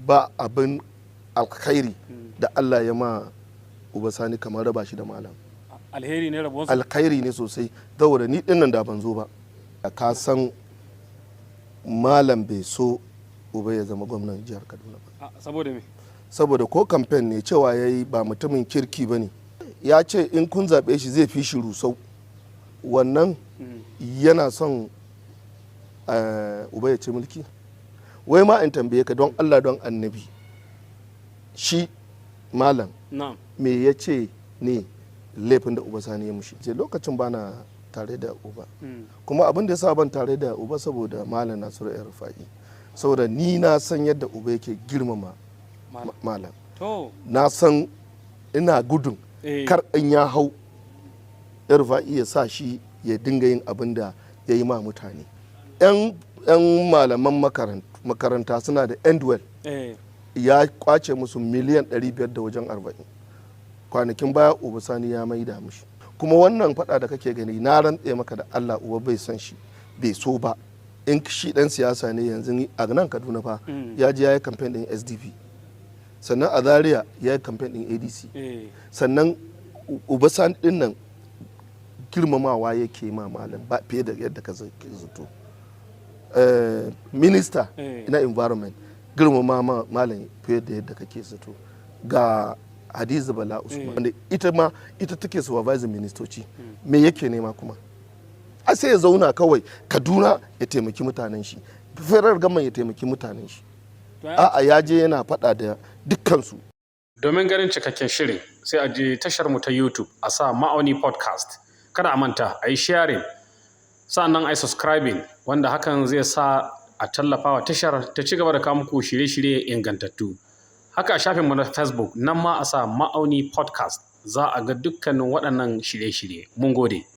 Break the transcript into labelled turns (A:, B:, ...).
A: Ba abin alkhairi da Allah ya ma Uba Sani kamar raba shi da malam.
B: Alheri ne rabuwansu?
A: Alkhairi ne sosai, saboda ni dinnan da ban zo ba. Ka san malam bai so Uba ya zama gwamnan jihar Kaduna ba.
B: Saboda me?
A: Saboda ko kamfen ne cewa ya yi ba mutumin kirki ba ne. Ya ce in kun zaɓe shi, zai fi shi rusau. Wannan yana son Uba ya ci mulki. Wai ma in tambaye ka, don Allah don Annabi, shi malam me ya ce ne laifin da Uba Sani ya mushi? Ce lokacin bana tare da Uba. Kuma abin da ya sa ban tare da Uba, saboda Malam Nasiru El Rufa'i, saboda ni na san yadda Uba yake girmama malam. Na san ina gudun kar in ya hau, El Rufa'i ya sa shi ya dinga yin abin da ya yi ma mutane. Yan malaman makaranta suna da endwell. Ya kwace musu miliyan 500 da wajen 40 kwanakin baya. Uba Sani ya maida mushi. Kuma wannan fada da kake gani, na rantse maka da Allah, Uba bai san shi, bai so ba. In shi dan siyasa ne, yanzu a nan Kaduna fa ya je ya yi campaign din SDP, sannan a Zaria ya yi campaign din ADC. Sannan Uba Sani din nan girmamawa yake ma malam ba fiye da yadda ka zato. Minista na environment girmama ma malam fiye da yadda kake zato. Ga Hadiza Bala Usman, wanda ita ma ita take supervising ministoci. Me yake nema kuma? A sai ya zauna kawai Kaduna ya taimaki mutanen shi, federal government ya taimaki mutanen shi. A'a, ya je yana faɗa da dukkansu.
B: Domin ganin cikakken shirin, sai a je tashar mu ta YouTube a sa Ma'auni Podcast. Kada a manta a yi sharing, sannan a yi subscribing, wanda hakan zai sa a tallafa wa tashar ta ci gaba da kawo muku shirye-shirye ingantattu. Haka a shafinmu na Facebook, nan ma a sa Ma'auni Podcast, za a ga dukkanin waɗannan shirye-shirye. Mun gode.